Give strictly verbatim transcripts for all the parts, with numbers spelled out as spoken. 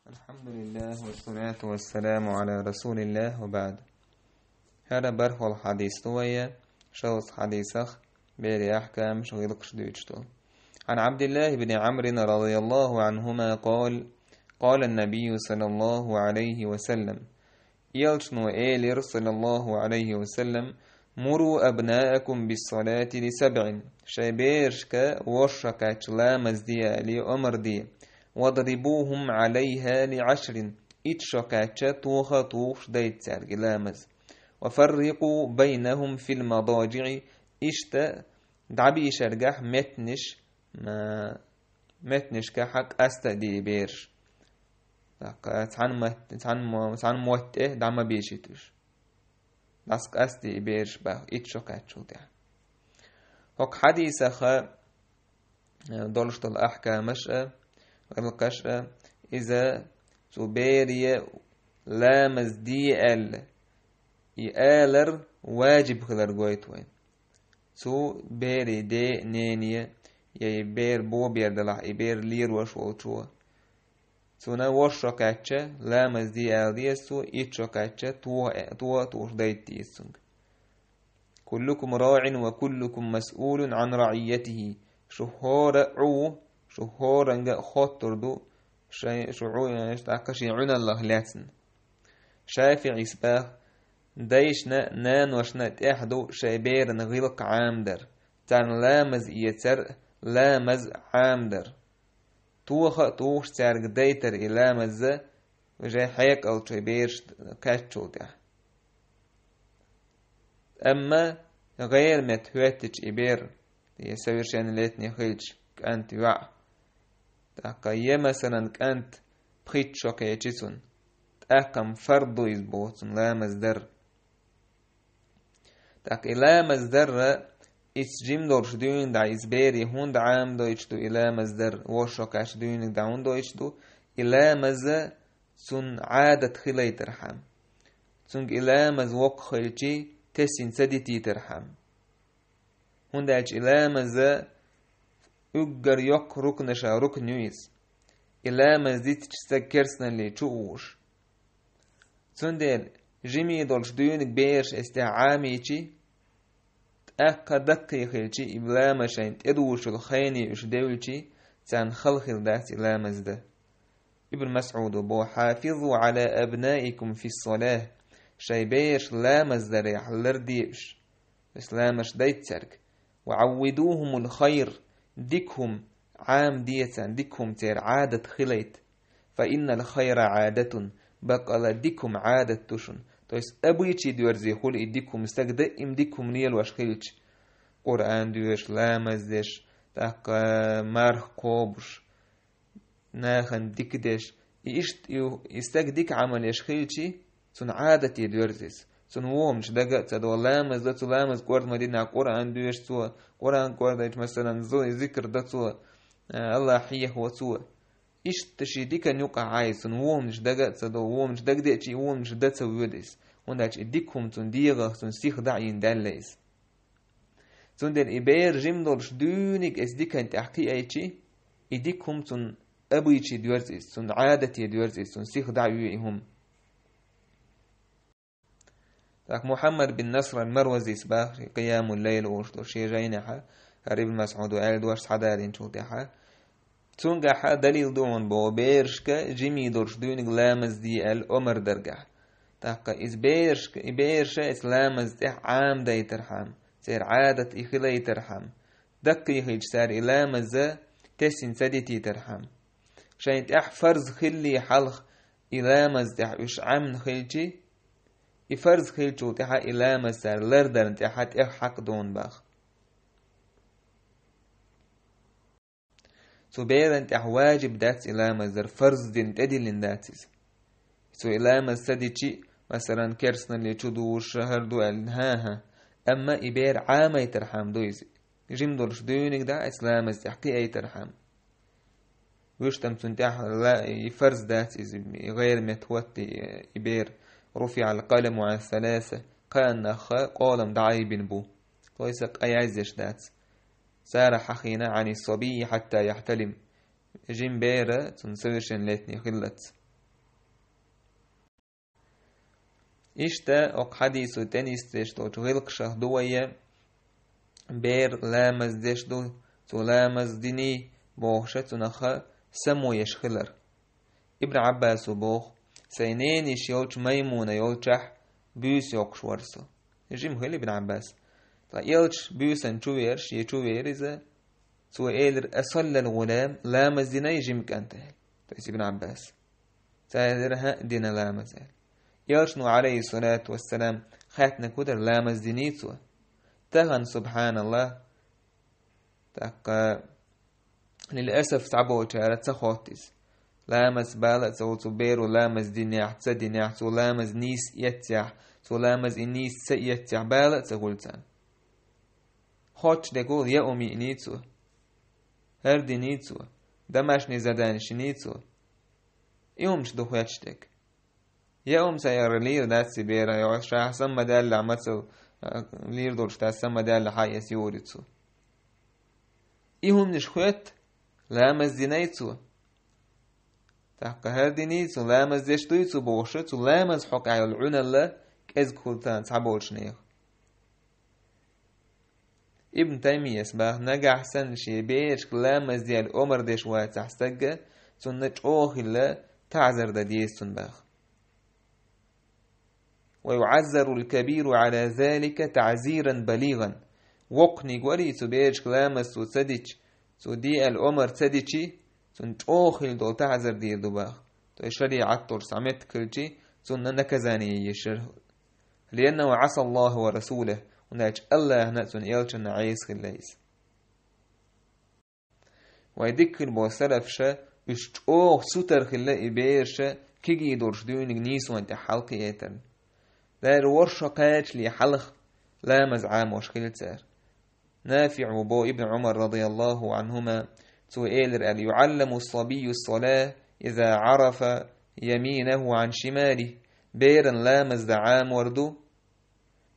الحمد لله والصلاة والسلام على رسول الله وبعد. ХӀара бархӀлагӀа хьадис ду вай, шовзткъа хьадисах берийн ахькамаш, гӀиллакхаш дуьйцуш долу. عن عبد الله بن عمرو رضي الله عنهما قال: قال النبي صلى الله عليه وسلم: Элчано элира, صلى الله عليه وسلم: مروا أبناءكم بالصلاة لسبع. Шайн берашка ворхӀ шо кхаьчча ламаз де аьлла омра де. واضربوهم عليها لعشر. Итт шо кхаьчча, тоха а тухуш дайта цаьрга и ламаз. وفرقوا بينهم في المضاجع. Иштта дӀабийшаргахь меттанаш, ма-, меттанашкахь къаста а де и бераш. ТӀаккха цхьана мотт-, цхьана мо-, цхьана мотт тӀе дӀа ма бийшийта уьш. ДӀаса къаста де и бераш боху, итт шо кхаьччул тӀаьхьа. ХӀокху хьадисах, э, долуш долу ахькамаш а, гӀиллакхаш а, иза цу бере ламаз де аьлла, и алар важиб хилар гойту вайн. Цу берийн ден а, ненан а, я и бер бобер делахь, и бер лелош волчо. Цунна ворхӀ шо кхаьчча, ламаз де ала деза цо, итт шо кхаьчча, тоха, тоха а тухуш дайта деза цуьнга. كلكم راع وكلكم مسؤول عن رعيته. Шу хӀора а Ӏу ву, шу хӀоранга а хоттур ду, шайн, шу Ӏу, тӀаккха шен Ӏуьналлах лаьцна. ШафиӀис боху: дайшна а, наношна а тӀехь ду шайн беран гӀиллакх Ӏамадар, царна ламаз эцар а, ламаз Ӏамадар. Тоха а тухуш цаьрга дайтар и ламаз, уже хьекъалчу бераш кхаьччул тӀаьхьа. Амма гӀайра метта хӀоьттича и бер, я совершеннолетний хилча кӀант, йоӀ, тӀаккха я, масалан, кӀант пхийтта шо кхечи цунна, тӀаккха-м фарз ду иза боху цунна ламаз дар. ТӀаккха и ламаз дар а, иза жима долуш дуьйна дӀа иза бере хӀунда Ӏамадойтуш ду и ламаз дар, ворхӀ шо кхаьчча дуьйна дӀа хӀунда дойтуш ду, и ламаз цунна Ӏадат хилийтархьама. Цуьнга и ламаз воккха хилчий, тесна ца дитийтархьама. ХӀунда аьлча и ламаз уггар йоккха рукнаша рукн ю иза. И ламаз дитича стаг керстаналле чу а вуш. Цундела жимий долуш дуьйна бераш эцу тӀехь Ӏамийчий, тӀаккха даккхий хилчий, и ламаз шайна тӀедужуш йолу хенахь уьш девлчий, царна хала хир дац и ламаз дан. Ибн Масъуда боху: حافظوا على أبنائكم في الصلاة. Шайн бераш ламаз дарехь ларде уьш. Ас ламаз дайта цаьрга. وعودوهم الخير. Дика хӀума Ӏамаде царна, дика хӀума церан Ӏадат хилийта. فإن الخير عادة. Баккъала дика хӀума Ӏадат ду шуна. То есть обычай доьрзе хуьлу и дика хӀума, стаг даим дика хӀума лелош хилча. Къуръан доьшуш, ламаз деш, тӀаккха марха кхобуш, нахана дика деш. И иштта и, и стаг дика Ӏамал еш хилчий, цунна Ӏадате доьрзу иза. Цунна вон хӀуманаш дага а ца до, ламаз до цо, ламаз кӀорда ма динехь Къуръан доьшу цо, Къуръан кӀордийча, масалан, зу-, зикр до цо, а, Аллах хьехаво цо. Иштта шен диканна юкъахь Ӏа иза, цунна вон хӀуманаш дага а ца до, вон хӀуманаш дагадеачий, вон хӀуманаш дан ца воьду иза. ХӀунда аьлча и дика хӀума цунна дегӀах, цунна сиха дӀа а йина даьлла иза. Цундела и бер жима долуш дуьйна эцу диканна тӀехь кхиийчий, и дика хӀума цунна обычай доьрзу иза, цунна Ӏадате доьрзу иза, цунна сиха дӀа а йо и хӀума. ТӀаккха Мухьаммад бин Наср ал-Марвазис боху, Къиямул-Лайл олуш долу шен жайнехь, хӀара Ибн Масъуда аьлла дош схьадалийначул тӀаьхьа, цуьнгахь далил ду хьуна боху берашка жимий долуш дуьйна ламаз де аьлла омра даргахь. ТӀаккха иза берашка, и бераша эцу ламаза тӀехь Ӏамадайтархьама, церан Ӏадат и хилийтархьама, даккхий хилча цара и ламаз тесна ца дитийтархьама. Шайн тӀехь фарз хилале хьалха и ламаза тӀехь уьш Ӏамна хилчий, и фарз хилчул тӀаьхьа и ламаз цара лардарна тӀаьхьа тӀех хьакъ ду хьуна боху. Цу беран тӀехь важиб дац и ламаз дар, фарз дина, тӀедиллина дац иза. Цо и ламаз ца дичий, масалан, керстаналле чу дужуш хӀара ду аьлла, хӀан-хӀа. Амма и бер Ӏамайтархьама ду иза. Жима долуш дуьйна дӀа эцу ламаза тӀехь кхиийтархьама. Вуьш там цунна тӀехь ла-, и фарз дац иза, и гӀайра метта хӀотта и, и бер. رفع القلم عن ثلاث. Кхааннах къолам дӀаайбина бу. Вайса къа яздеш дац. Цара хьахийна عن الصبي حتى يحتلم. Жима бер, цунна совершеннолетний хиллалц. Иштта оцу хьадисо тӀе нисдеш долчу гӀиллакхашах ду вай, бер ламаз деш ду, цо ламаз диний бохуш цунах само еш хилар. Ибн Ӏаббасо боху: «Сайн нениш йолчу Маймуна йолчохь буьйса йоккхуш вара со». Жима хилла Ибн Ӏаббас. Ткъа элча буьйсанна чу веара, шен чу веара иза, цо элира: «Асаллал гӀулам, ламаз диний жима кӀант?» – аьлла. То есть Ибн Ӏаббас. Цара элира: «ХӀаъ, дина ламаз», – аьлла. Элчано, алейхиссалату вассалам, хаьттинарг хӀун дара: «Ламаз диний цо?» Тахана, субханаллах, тӀаккха, лиласаф, цхьаболчара ца хотту иза. Ламаз бала а ца хуьлу, цу беро ламаз динехь, ца динехь, цо ламаз нийса эццехь, цо ламаз и нийса ца эццехь, бала а ца хуьлу царна. Хоттуш дерг хӀун ду: я ум йиъний цо, хӀара диний цо, домашний задание йиний цо. И хӀуманаш ду хоьттуш дерг. Я ум ца яра лийр дац и бера, йо, ша самма даьлла мацал, а, лийр долуш дац, самма даьлла хьан эс юури цо. И хӀуманаш хоьтту, ламаз диний цо. ТӀаккха хӀара диний цо, ламаз деш дуй цо бохуш, цу ламаз хьокъехь йолу Ӏуьналла кӀезиг хуьлу царна цхьаболчу нехан. Ибн Таймияс баха, нагахь санна шен берашка ламаз де аьлла омар деш вацахь стагга, цунна чӀогӀа хилла таӀзар дан деза цунна баха. «Ва юӀаззарул кабиру Ӏала залика таӀзиран балигӀан». Воккханиг варий, цу берашка ламаз цо ца дичи, цо де аьлла омар ца дичи, цунна чӀогӀа хилла долу таӀзар дийр ду баха. То есть шариӀат долуш цхьа меттиг хилчи, цунна наказание еш яра. «Лианнаху Ӏаса Аллаха ва расулах», хӀунда аьлча Аллахьна а, цуьнан элчанна а Ӏеса хилла иза. Вайн дика хилла болу салафаша, уьш чӀогӀа сутара хилла и бераша кегий долуш дуьйна нийсонан тӀехь хьалакхиийтарна. Дера ворхӀ шо кхачале хьалха ламаз Ӏамош хилла цара. НафиӀо боху, Ибн Ӏумар радияллаху Ӏанхума, цо элира аьлла: «ЮӀалламу ас-сабийю ас-салата иза Ӏарафа яминаху Ӏан шималихи». Беран ламаз дан Ӏамор ду,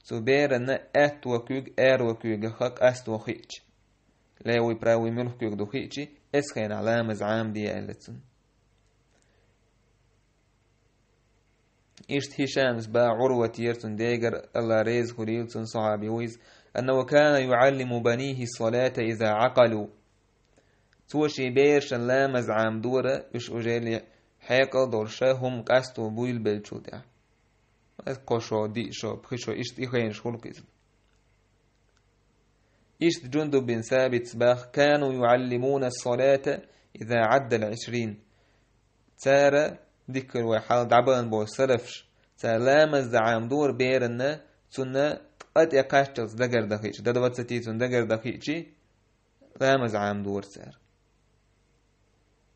цу беранна аьтто куьг аьрру куьйгах къасто хиъча. Левый, правый муьлха куьг ду хиъчи, эс хенахь ламаз Ӏамаде аьлла цунна. Иштта Хишамс баха, Ӏурватера, цуьнан дегара, Алла реза хуьлийла цунна, сахьаби ву иза: «Аннаху кана юӀаллиму банихи салата иза Ӏакъалу». Цо шен берашан ламаз Ӏамадора, уьш уже хьекъал долуш, хӀума къасто буьйлабеллачул тӀаьхьа. Кхо шо, диъ шо, пхи шо, иштта и хенаш хуьлу иза. Иштта Джундуб бин Сабитс баха: «Кану юӀаллимуна ас-салата иза Ӏаддал Ӏишрин». Цара, дика хилла вай хьалха дӀабахана болу салафаш, цара ламаз дан Ӏамадора беранна, цунна ткъа тӀе кхаччалц дагардан хиъча, до двадцати цунна дагардан хиъчи, ламаз Ӏамадора цара.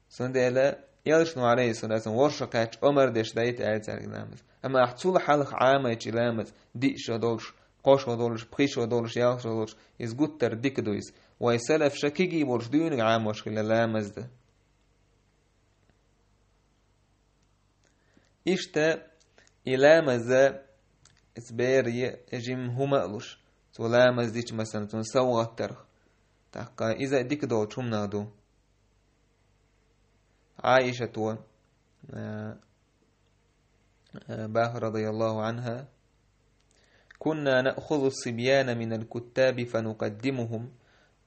Цундела элчано, алейхиссалату вассалам, ворхӀ шо кхаьчча омар деш дайта аьлла цаьрга ламаз. Амма ахь цул хьалха Ӏамайчи ламаз, диъ шо долуш, кхо шо долуш, пхи шо долуш, ялх шо долуш, иза гуттар а дика ду иза. Вайн салафаша кегий болуш дуьйна Ӏамош хилла ламаз дан. Иштта и ламаз, иза бер е жима хӀума а луш, цо ламаз дича, масалан, цунна совгӀат дарх, тӀаккха иза а дика долчу хӀуманах ду. Ӏаишата, а, а, баха, радияллаху Ӏанха: «Кунна наъхузу ас-сибьяна минал куттаби фанукъаддимухум».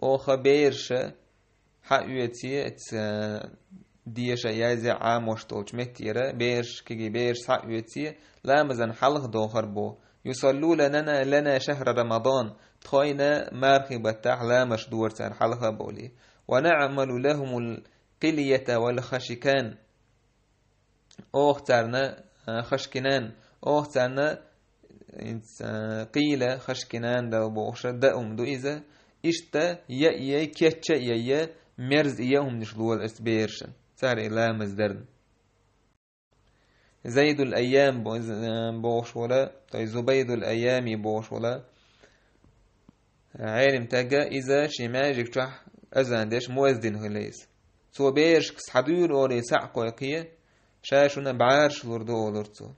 Оха бераша хьаоьций, эца деша язъя Ӏамош долчу меттера, бераш, кегий бераш схьаоьций, ламазан хьалха дохар бу. «Юсаллуна лана, лана шахра Рамадан», тхойна мархи баттахь ламазаш дора цара хьалха а бовлий. «Ва наъмалу лахумул къилията вал хашикан». Оха царна, а, хашкинан, оха царна, инц-, а, къийла хашкинан дала бохуша, даум ду иза. Иштта я, я, кечча а я, я, мерза я хӀуманаш лола ас берашан. Цара и ламаз дарна. Зайдул Айям бо-, з-, а, бохуш вала, то есть Зубайдул Айями бохуш вала. Ӏелим тага иза шен маьжиг чохь азан деш муэздин хилла иза. Цо берашка схьадуьйла олий схьа а кхойкхий, ша шуна бӀараш лур ду олура цо.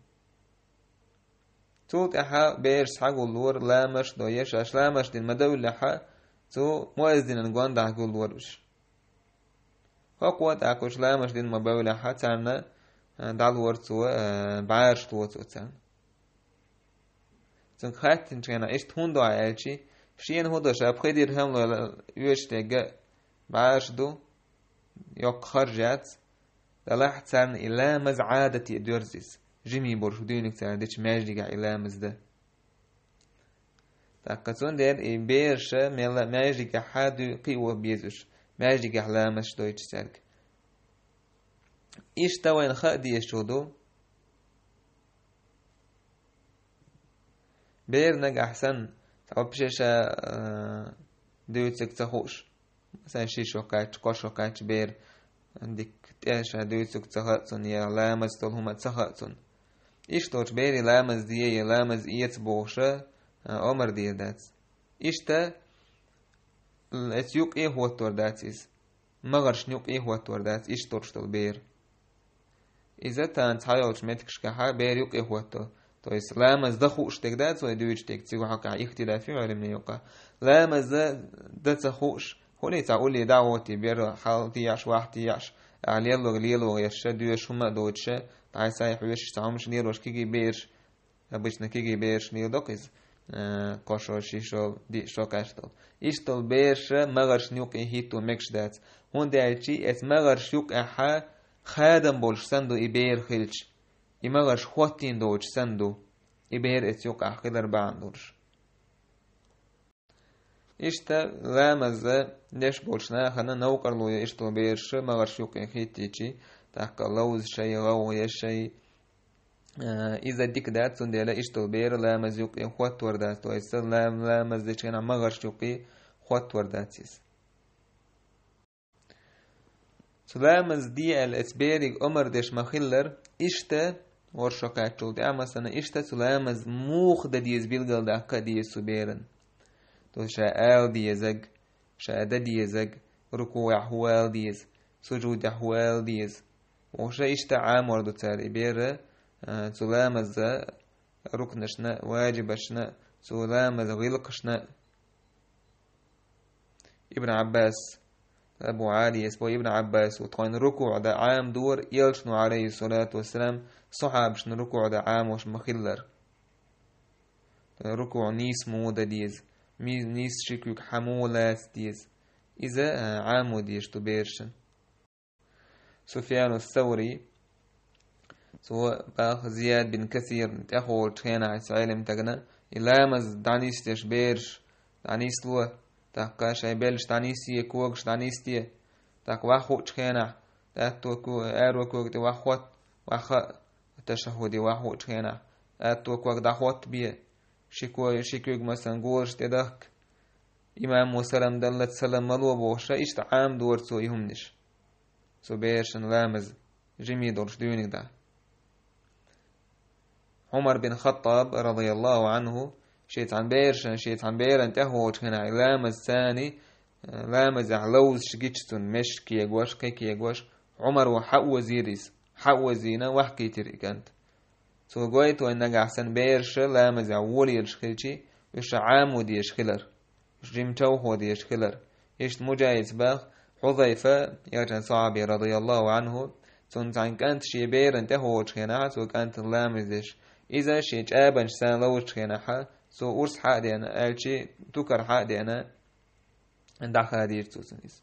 Цул тӀаьхьа бераш схьагуллора, ламаш а дой, шаьш ламаш дина ма-девллехьа, цу муэздинан гондахь гуллора уьш. ХӀокхо а тӀаккха уьш ламаш дина ма-бевллехьа, царна, а, дӀалора цо, а, бӀараш ло цо царна. Цуьнга хаьттинчу хенахь, иштта хӀунда до аьлчи, шена хӀун до, ша пхи дирхӀам лойла оьшуш дерг а бӀаьрша ду, йоккха харж яц, делахь царна и ламаз Ӏадате доьрзу иза. Жимий болуш дуьйниг цара дечу маьждигехь и ламаз дан. ТӀаккха цундела и бераша мелла маьждигехь дуй кхио беза уьш, маьждигехь ламазаш дойтуш цаьрга. Иштта вайна хаа дезачул ду, бер нагахь санна, цхьа вообще ша, а, дуьйцург ца хууш, масала, ши шо кхаьчча, кхо шо кхаьчча бер, дика тӀе ша дуьйцург ца хаьа цунна, я ламаз долу хӀума ца хаьа цунна. Иштта долчу бере ламаз де, я ламаз эца бохуша, а, омар дийр дац. Иштта, эца юкъе хӀоттор дац иза. МагӀаршна юкъе хӀоттор дац, иштта долуш долу бер. Иза тахана цхьайолчу меттигашкахьа бер юкъе хӀотто. То есть ламаз дан хууш дерг дац вай дуьйцуш дерг, цигахь хьокхахь ихтилаф ю Ӏилманийн юкъа. Ламаз дан ца хууш, хӀунда цхьа улле дӀа а гӀоттий, бер хьал тӀеяьш, вахь тӀеяьш, а, лелларг лело еш, ша доьшуш хӀума а доцуш, дӀай-схьай хьоьшуш цхьа хӀумаш лелош кегий бераш, обычно кегий бераш леладо-кх иза, а, кхо шо, ши шо, диъ шо кхаьчна долу. Иштта долу бераша магӀаршна юкъе хӀитто мегаш дац, хӀунда аьлча эца магӀарш юкъехьа хадам болуш санна ду и бер хилча, и магӀарш хӀоттийна доцуш санна ду, и бер эца юкъахь хилар бахьана долуш. Иштта ламаз деш болчу нахана новкъарло йо иштта долу бераша магӀарш юкъе хӀиттийчи, тӀаккха ловза шай, гӀовгӀа еш шай, а, иза дика дац, цундела иштта долу бер ламаз юкъе хӀоттор дац, то есть лам-, ламаз дечу хенахь магӀарш юкъе хӀоттор дац иза. Цу ламаз де аьлла эца берига омар деш ма-хиллара, иштта, ворхӀ шо кхаьччул тӀаьхьа, масала, иштта цу ламаз муха дан деза билгалдаккха а деза цу беран. То есть ша ала дезаг, ша дан дезаг, рукуӀехь хӀун ала деза, сужудехь хӀун ала деза. Вовша иштта Ӏамор ду цара и бер, а, цу ламаза рукнашна, ваджибашна, цу ламаза гӀиллакхашна. Ибн Ӏаббас, Абу Ӏалияс бо Ибн Ӏаббас ву, тхойн рукуӀ дан Ӏамадора, элчано, Ӏалайхиссалату вассалам, сахьабашна рукуӀ дан Ӏамош ма-хиллара. РукуӀ нийса муха дан деза, ми-, нийса ши куьг хьан муха лаца деза. Иза, а, Ӏамо дезаш ду берашна. Суфьяну Саври, цо баха Зияд бин Касирна тӀехволучу хенахь, иза Ӏелам тагана, и ламаз дӀанисдеш бераш дӀанисло, тӀаккха шайн беллаш дӀанисъе, когаш дӀанисде, тӀаккха ваха хуучу хенахь, аьтто ко-, аьрру кога тӀе ваха хӀотта, ваха а, ташаххуде ваха хуучу хенахь, аьтто ког дӀахӀоттабе, ши ко-, ши куьг, масалан, голаш тӀедахка, имамо салам даллалц салам ма ло бохуша, иштта Ӏамадора цо и хӀуманаш. Цу берашна ламаз жимий долуш дуьйниг дан. Ӏумар бин Хаттаб, радияллаху Ӏанху, шен цхьана берашна, шен цхьана беран тӀехволучу хенахь, и ламаз цани, ламазехь ловзаш гича цунна, мешаш кегош, кхин кегош, Ӏумаро хьаозийра иза, хьаозийна ваьхкийтира и кӀант. Цо гойту вайн нагахь санна бераша ламазехь волелаш хилчи, уьш ша Ӏамо дезаш хилар, уьш жима човхо дезаш хилар. Иштта Муджахидс баха, Хьузайфа, элчан сахьаби, радияллаху Ӏанху, цунна цхьана кӀанта шен беран тӀехволучу хенахь, цо кӀантана ламаз деш, иза шен чӀабанаш санна ловзучу хенахь, цо урс хьа а деана, аьлчи тукар хьа а деана, дӀахадийра цо цунна иза.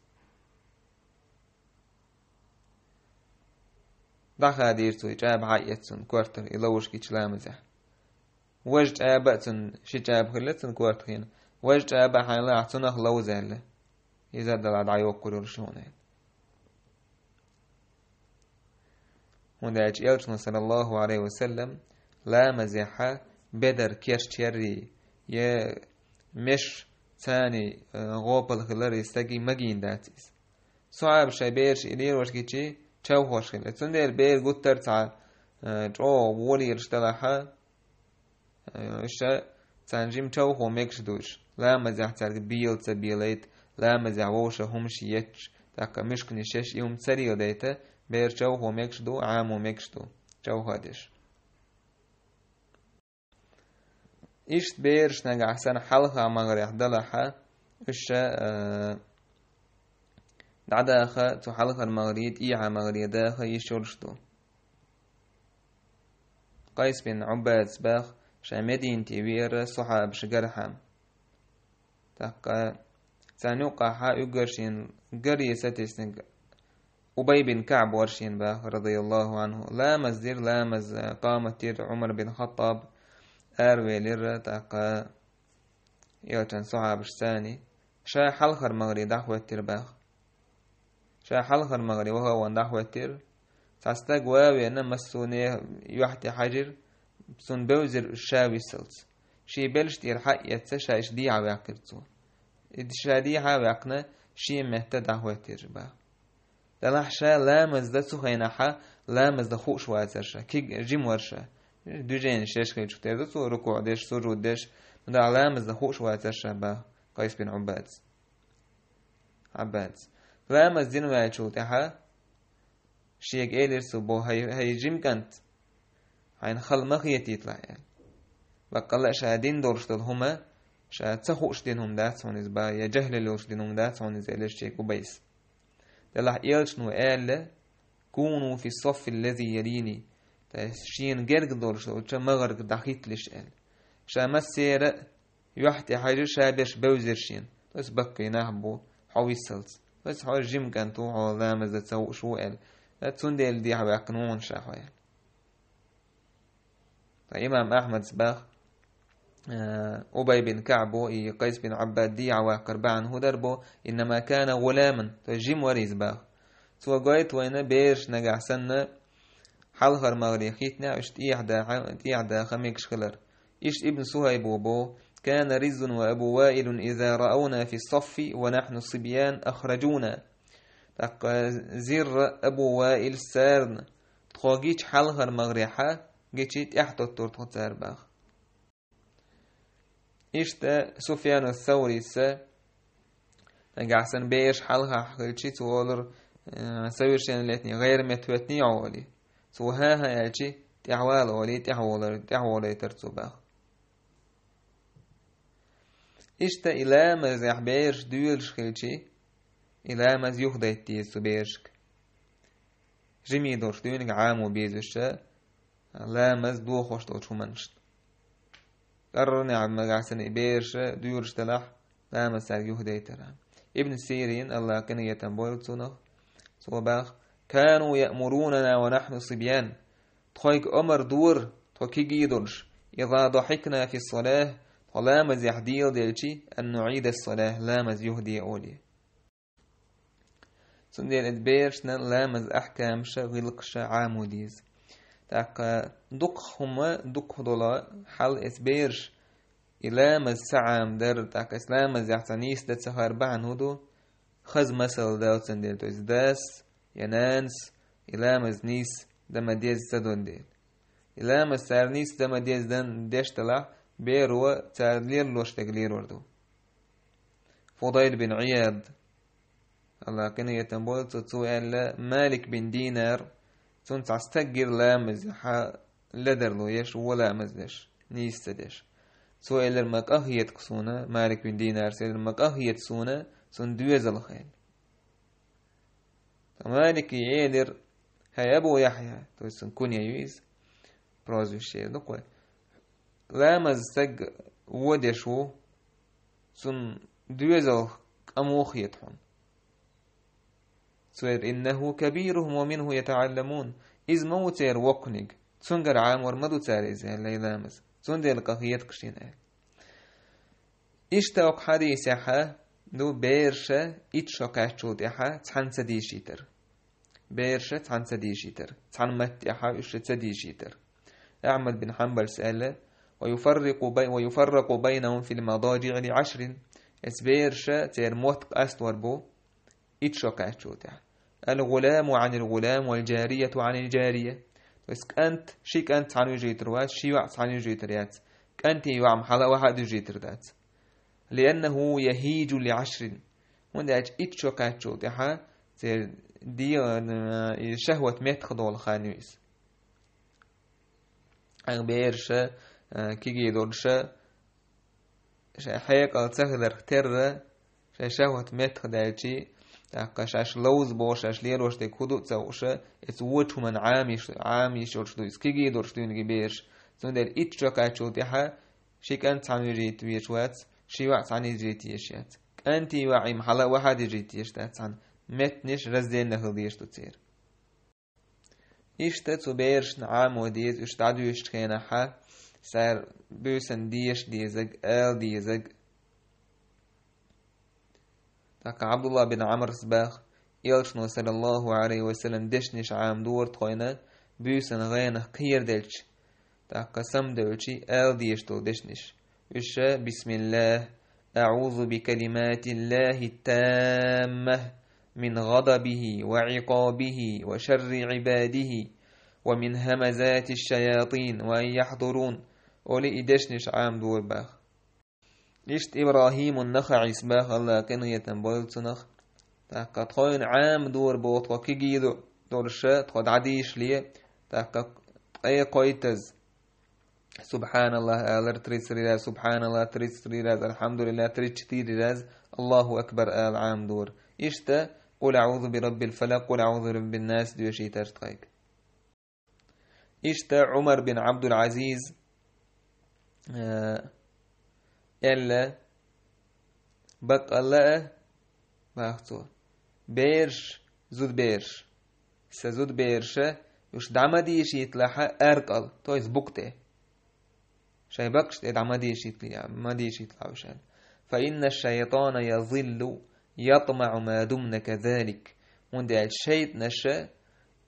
ДӀахадийра цо, и чӀаба хьаэцна цунна кортара, и ловзаш гича ламазехь. Важа чӀаба а цунна, ши чӀаба хилла цунна корта хенахь, важа чӀаба а хьайна лаахь, цунах ловза аьлла. Иза а далахь дӀайоккхур йолуш ю хьуна аьлла. ХӀунда аьлча элчано, саллаллаху Ӏалайхи ва саллам, ламазехьа бедар керчъяррий, я меш цани, э, гӀопал хиларий стаге магийна дац иза. Сахьабаш шайн бераш и лелош гичи, човхош хилла. Цундела бер гуттар а цхьа, э, чӀогӀа волелаш далахьа, э, уьш царна жима човхо мегаш ду уьш. Ламазехь цаьрга бела ца белайта, ламазехь вовшах хӀумаш етташ, тӀаккха муьшканаш еш, и хӀума ца леладайта, бер човхо мегаш ду, Ӏамо мегаш ду, човха деш. Иштта бераш нагахь санна хьалха магӀарехь далахьа, уьш ша, э, дӀадаха, цу хьалхара магӀаре, тӀехьа магӀаре даха йиш йолуш ду. Къайс бин Ӏуббадас баха, Ша Мединате веара сахьабаш гархьа. ТӀаккха царна юкъахьа уггар шен гаре сатеснарг Убай бин КаӀб вар шен баха, радияллаху анху. Ламаз дир, ламаз, э, къамат дир Ӏумар бин Хаттаб, аравелира, тӀаккха элчан сахьабаш цани. Ша хьалхар магӀаре дӀахоттир баха. Ша хьалхар магӀаре ваха а ван дӀахоттир. Цхьа стаг вавена массо а нехан юхь тӀа хьажир, цунна бевзар уж ша виссалц. Ший белш тӀера хьа а эцца, ша иштта дехьа ваьккхир цо. И ша дехьа а ваьккхина, шен метта дӀахоттир баха. Делахь ша ламаз дан цу хенахьа, ламаз дан хууш вацар ша, кхы жим вар ша. Движени шеш хилча тера цо, рукуӀ деш, сужуд деш, ну да ламаз дан хууш вацар ша баха Къайс бин Ӏуббадас. Ӏаббадас. Ламаз дина ваьлчул тӀаьхьа шега элира цо бо: «ХӀай, хӀай жима кӀант, хьайна хала ма хетийталахь», — аьлла. Баккъалла а ша дина долуш долу хӀума, ша ца хууш дина хӀума дац хьуна иза баха, я жахӀлал йолуш дина хӀума дац хьуна иза, элира шега Убайс. Делахь элчано аьлла: «Куну фи саффи ллази ялини», то есть шена герга долуш долчу магӀарга дӀахӀитталаш аьлла. Ша массера а юьхь тӀе хьаьжира, ша берш бевзира шена. То есть баккхий нах бу, хьо виссалц. То есть хьо жима кӀант ву, хьо ламаз дан ца хууш ву аьлла. Цундела дехьа ваьккхина ву хьуна ша хьо аьлла. Ткъа имам Ахьмадс баха, э, Убай бин КаӀбо и Къайс бин Ӏаббад дехьа ваккхар бахьана хӀун дара бо: «Иннама кана гӀуламан», то есть жима вара иза баха. Цо гойту вайна бераш нагахь санна, хьалхара магӀаре хӀиттинехь, уьш тӀехьа даха, тӀехьа даха мегаш хилар. Иштта Ибн Сухьайбо бо: «Кана Риззун ва Абу Ваилун иза раауна фи саффи ва нахьну сибьян ахражуна». ТӀаккха Зирра, Абу Ваил царна тхо гича хьалхара магӀарехьа, гичи тӀаьхьатоттур тхо цара баха. Иштта Суфьяну Саврица, нагахь санна бераш хьалхахь хилчи, цо олура, э, совершеннолетний, гӀайрамет хӀоьттиний хьо олий. Цо хӀан-хӀа аьлчи, тӀаьхьавала олий, тӀаьхьаволар-, тӀаьхьаволуьйтура цо баха. Иштта и ламазехь бераш доьлуш хилчи, и ламаз юхадайта деза цу берашка. Жимий долуш дуьйниг Ӏамо безаш, ламаз дохош долчу хӀуманашна. КӀарнехь магахь санна и бераш доьлуш делахь, ламаз цаьрга юхадайтара. Ибн Сирин, Аллах къинхетам бойла цунах, цо баха: «Кану яъмурунана ва нахьну сибьян». Тхойга омар дора, тхо кегий долуш: «Иза дахьикна фи ссалахь», тхо ламазехь дийла делчи, «ан нуӀида ссалахь», ламаз юхаде олий. Цундела эцу берашна ламаз ахькамаша, гӀиллакхаша Ӏамо деза. ТӀаккха дукха хӀума, дукха долу хьал эцу бераш и ламаз ца Ӏамадар, тӀаккха эцу ламазехь цхьа нийса дан ца хар бахьана хӀун ду? Хаза масал дац цундела, то есть дас я нанас и ламаз нийса дан ма деза ца дун дела. И ламаз цара нийса дан ма деза дан деш далахь, беро цара лелош дерг лелор ду. Фудайл бин Ӏияд, Аллах къинхетам бойла цунах, цо аьлла, Малик бин Динар, цунна цхьа стаг гира ламазехьа ледарло еш, вон ламаз деш, нийса ца деш. Цо элира: «Ма къахьейтахь суна», Малик бин Динарс элира: «Ма къахьейтахь суна цунна доьзалх», аьлла. Ткъа Малике элира: «ХӀай Абу Яхьъя», то есть цуьнан кунья ю иза, прозвище ду кхой. «Ламаз стаг вон деш ву, цунна доьзалх къа муха хета хьуна?» Цо элира: «Иннаху кабирухум ва минху ятаӀалламун». Иза ма ву церан воккханиг, цуьнгара Ӏамор ма ду цара иза, аьлла, и ламаз. Цундела къахьейтахь шена, аьлла. Иштта окху хьадисехьа ду бераша итт шо кхаьччул тӀаьхьа цхьаьна ца дийшийтар. Бераша цхьаьна ца дийшийтар. Цхьана матта тӀаьхьа уьш ца дийшийтар. Ахьмад бин Хьанбалс аьлла: «Ва юфаррикъу бай-, ва юфарракъу байнахум фил мададжиӀи ли Ӏашрин». Эцу бераша церан мотт къастор бу итт шо кхаьччул тӀаьхьа. «Ал-гӀуламу Ӏанил гӀулам, вал-джарияту Ӏанил-джария». То есть кӀант, ши кӀант цхьаьна вижийтар вац, ши йоӀ цхьаьна вижийтар яц. КӀанти йоӀ-м хьала а ваха а дуьжийтар дац. «Лианнаху яхӀиджу ли Ӏашрин». ХӀунда аьлча итт шо кхаьччул тӀаьхьа церан дегӀан, э, и шахӀват меттахдолу хан ю иза. Хьайн бераша, э, кегий долуша, шайн хьекъал ца хиларх терра, шайн шахӀват меттахдаьлчи, тӀаккха шаьш ловза боху, шаьш лелош дерг хӀун ду а ца хууша, эцу вочу хӀуманна Ӏамийш-, Ӏамийш йолуш ду иза, кегий долуш дуьйна и бераш. Цундела итт шо кхаьччул тӀаьхьа ши кӀант цхьаьна вижийта везаш вац, ши йоӀ цхьаьна вижийта езаш яц. КӀанти йоӀи-м хьала а ваха дижийта езаш дац цхьаьна. Меттанаш разделла хила дезаш ду церан. Иштта цу берашна Ӏамо деза, уьш дӀадоьшучу хенахьа, цара буьйсанна деша дезарг, ала дезарг. ТӀаккха Ӏабдуллахь бин Ӏамрас баха, Элчано, саллаллаху Ӏалайхи ва саллам, дешнаш Ӏамадора тхоьна буьйсанна гӀенах кхераделча, тӀаккха самадевлча ала дезаш долу дешнаш. Уьш: «Бисмиллахь, аӀузу бикалиматиллахьи ттаммахь мин гӀадабихьи ва Ӏикъабихьи ва шарри Ӏибадихьи ва мин хьамазатиш шаятӀин ва ан яхьдурун», олий и дешнаш Ӏамадора баха. Иштта Ибрахьимун-Нахаъис баха, АллахӀа къинхетам бойла цунах. ТӀаккха тхоьна Ӏамадора боху тхо кегий долуш, тхо дӀадешале, тӀаккха ткъе кхойттаза «СубхьаналлахӀ» алар тридцать три раз, «СубхьаналлахӀ» тридцать три раз, «АлхьамдулиллахӀ» тридцать четыре раз, «АллахӀу акбар» ала Ӏамадора. Иштта «Къул аӀузу би раббил фалакъ», «Къул аӀузу би раббин нас» доьшийтар тхайга. Иштта Ӏумар бин Ӏабдул-Ӏазиз, э, аьлла, баккъалла а, баха цо, бераш, зудабераш, сан зудабераша, уьш дӀа ма дешийталахь аркъал, то есть букъа тӀе. Шайн бакъаш тӀе дӀа ма дешийталахь, ма дешийталахь уьш аьлла. «Фа инна шайтӀана язиллу, ятмаӀу ма думта казалик». ХӀунда аьлча шайтӀанаша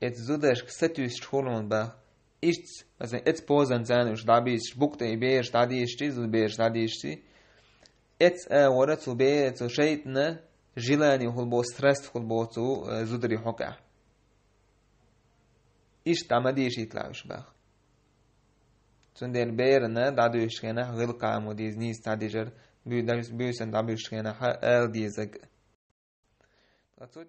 эцу зударшка сатуьйсуш хуьлу баха. Иштта, масалан, эцу позанца уьш дӀабийцича, букъа тӀе и бераш дӀадешча, зудабераш дӀадешча, эцу агӀора цу бе-, цу шайтӀана желание хуьлу боху, страсть хуьлу боху цу, э, зударий хьокъехь. Иштта дӀа ма дешийталахь уьш баха. Цундела берана дӀадуьйшучу хенахь гӀиллакх Ӏамо деза, нийса дӀадижар, буьйсан дӀабуьйшучу хенахь ала дезарг. Ткъа цу